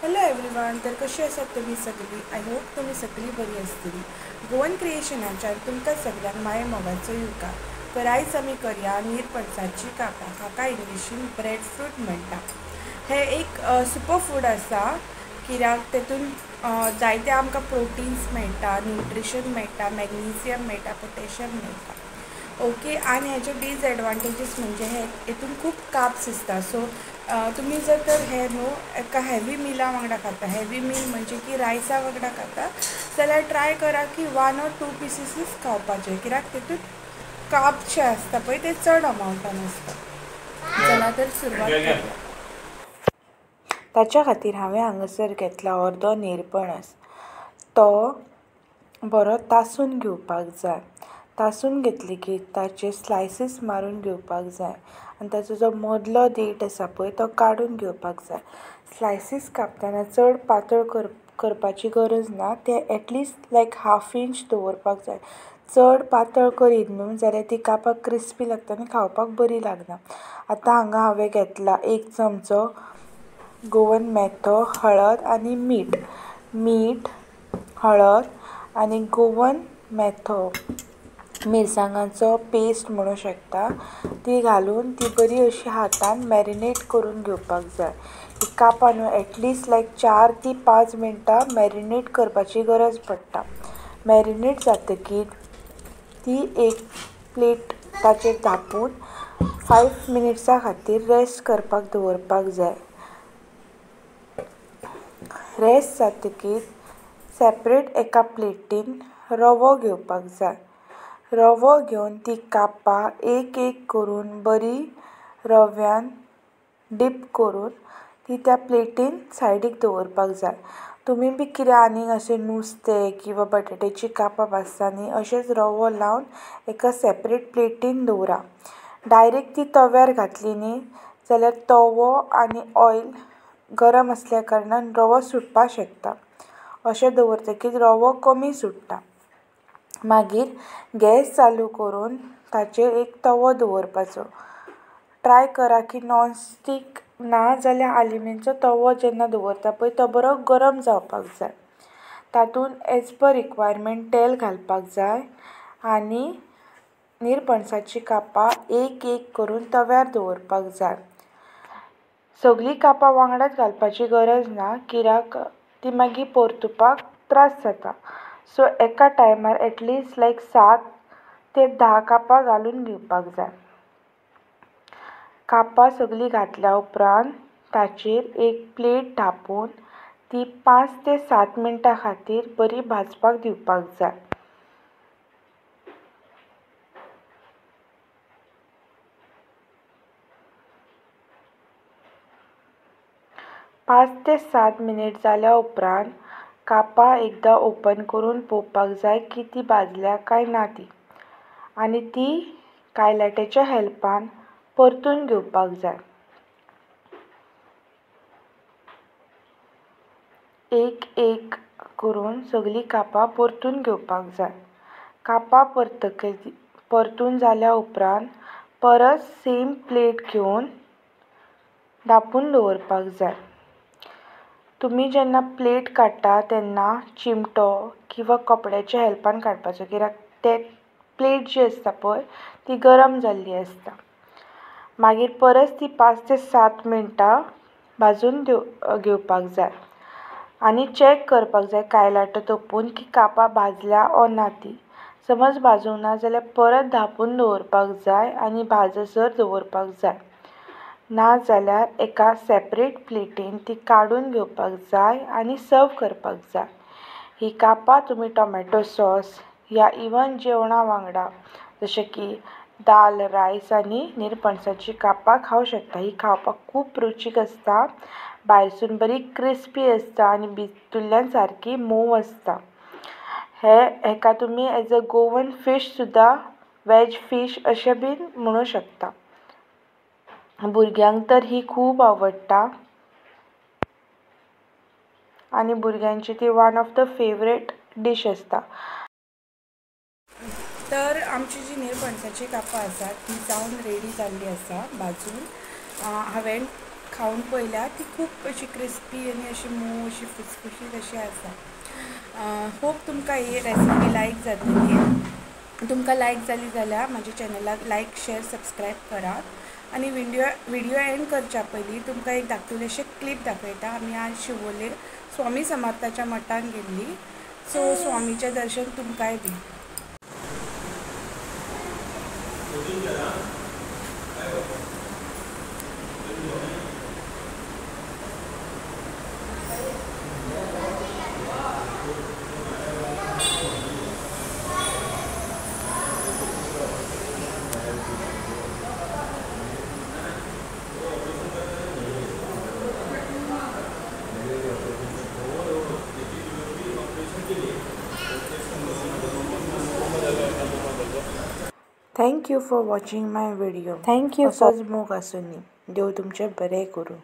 Hello everyone, तर कशी आसात तुमी सगळीं? I hope तुमी सगळीं बरी आसतली. गोवन क्रिएशनाच्यान तुमकां सगळ्यांक माय मोगाचो येवकार. तर आयज आमी करया निरपणसाची कापां, हाका इंग्लिशीन ब्रेड फ्रूट म्हणटा. हे एक सुपर फूड आसा, कित्याक तेतून जायते आमकां प्रोटिन्स मेळटा, न्युट्रिशन मेळटा, मॅग्नेशियम मेळटा, पोटेशियम मेळटा. ओके, आनी हेजे डिसएडवांटेजीस म्हणजे हे हेतून खूब काप्स आसता. सो तुमी जर तर हे न्हू एका हेवी मिला वांगडा खाता, हेवी मील म्हणजे की रायसा वांगडा खाता जाल्यार ट्राय करा की 1 or 2 पिसीसूच खावपाचे, कित्याक तेतून काप्स जे आसता पळय ते चड अमावंटान आसता. चला तर सुरवात करूया. ताच्या खातीर हांवें हांगासर घेतला अर्दो निरपणस. तो बरो तासून घेवपाक जाय. तासून घेतली की ताचे स्लायसीस मारून घेवपाक जाय आनी ताचो जो मदलो देठ आसा पळय तो काडून घेवपाक जाय. स्लायसीस कापतना चड पातळ करपाची गरज ना, ते एटलिस्ट लायक हाफ इंच दवरपाक जाय. चड पातळ करीत न्हू जाल्यार ती कापाक क्रिस्पी लागता आनी खावपाक बरी लागना. आतां हांगा हांवें घेतला 1 चमचो गोवन मेथो, हळद आनी मीठ. मीठ, हळद आनी गोवन मेथो मिरसांगाचो पेस्ट म्हणू शकता, ती घालून ती बरी अशी हातान मॅरिनेट करून घेवपाक जाय. कापां न्हू एटलिस्ट लायक 4 ते 5 मिनटां मॅरिनेट करपाची गरज पडटा. मॅरिनेट जातकीर ती एक प्लेट ताचेर धांपून 5 मिनट्सां खातीर रेस्ट करपाक दवरपाक जाय. रेस्ट जातकीर सेपरेट एका प्लेटीन रवो घेवपाक जाय. रवो घेवन ती कापां एक एक करून बरी रव्यान डीप करून ती त्या प्लेटीन सायडीक दवरपाक जाय. तुमी बी कितें आनीक अशें नुस्तें किंवां बटाट्याची कापां भाजता न्ही, अशेंच रवो लावन एका सेपरेट प्लेटीन दवरा. डायरेक्ट ती तव्यार घातली न्ही जाल्यार तवो आनी ऑयल गरम आसल्या कारणान रवो सुटपाक शकता. अशें दवरतकीच रवो कमी सुट्टा. मागीर गॅस चालू करून ताचेर एक तवो दवरपाचो. ट्राय करा की नॉनस्टीक ना जाल्यार आलुमिनचो तवो जेन्ना दवरता पळय तो बरो गरम जावपाक जाय. तातूंत एज पर रिक्वायरमेंट तेल घालपाक जाय आनी निरपणसाची कापां एक एक करून तव्यार दवरपाक जाय. सगळीं कापां वांगडाच घालपाची गरज ना, कित्याक ती मागीर परतुपाक त्रास जाता. सो एका टायमार एटलिस्ट लायक 7 ते 10 कापां घालून घेवपाक जाय. कापां सगळीं घातल्या उपरांत ताचेर एक प्लेट धांपून ती 5 ते 7 मिनटां खातीर बरी भाजपाक दिवपाक जाय. पांच ते 7 मिनट जाल्या उपरांत कापां एकदां ओपन करून पळोवपाक जाय की ती भाजल्या काय ना ती, आनी ती कायलाट्याच्या हेल्पान परतून घेवपाक जाय. एक एक करून सगळीं कापां परतून घेवपाक जाय. कापां परतून जाल्या उपरांत परत सेम प्लेट घेवन धांपून दवरपाक जाय. तुमी जेन्ना प्लेट काडटा तेन्ना चिमटो किंवां कपड्याच्या हेल्पान काडपाचो, कित्याक ते प्लेट जी आसता पळय ती गरम जाल्ली आसता. मागीर परत ती 5 ते 7 मिनटां भाजून घेवपाक जाय आनी चॅक करपाक जाय कायलाटो तोपून की कापां भाजल्या ओ ना ती. समज भाजूंक ना जाल्यार परत धांपून दवरपाक जाय आनी भाजसर दवरपाक जाय. ना जाल्यार एका सेपरेट प्लेटीन ती काडून घेवपाक जाय आनी सर्व करपाक जाय. ही कापां तुमी टोमॅटो सॉस या इवन जेवणा वांगडा जशें की दाल, रायस आनी निरपणसाची कापां खावंक शकता. ही खावपाक खूब रुचीक आसता, भायरसून बरी क्रिस्पी आसता आनी भितुल्ल्यान सारकी मोव आसता. हे हेका तुमी एज अ गोवन फीश सुद्दां, वेज फीश अशें बीन म्हणूं शकता. भुरग्यांक तर ही खूब आवडटा आनी भुरग्यांची ती 1 ऑफ the favourite dish आसता. तर आमची जी निरपणसाची कापां आसा ती जावन रेडी जाल्ली आसा भाजून. हांवें खावन पळयल्या ती खूब अशी क्रिस्पी आनी अशी मोव अशी फुसफुशीत अशी आसा. होप तुमकां ही रेसिपी लायक जातली. तुमकां लायक जाली जाल्यार म्हाज्या चॅनलाक लायक, शेर, सबस्क्रायब करात. आनी व्हिडियो एंड करच्या पयलीं तुमकां एक धाकटुलेशें क्लिप दाखयता. आमी आज शिवोले स्वामी समर्थाच्या मठान गेल्ली. सो स्वामीचें दर्शन तुमकांय बी. Thank you for watching my video. Thank you for असोच मोग आसूनी. देव तुमचें बरें करूं.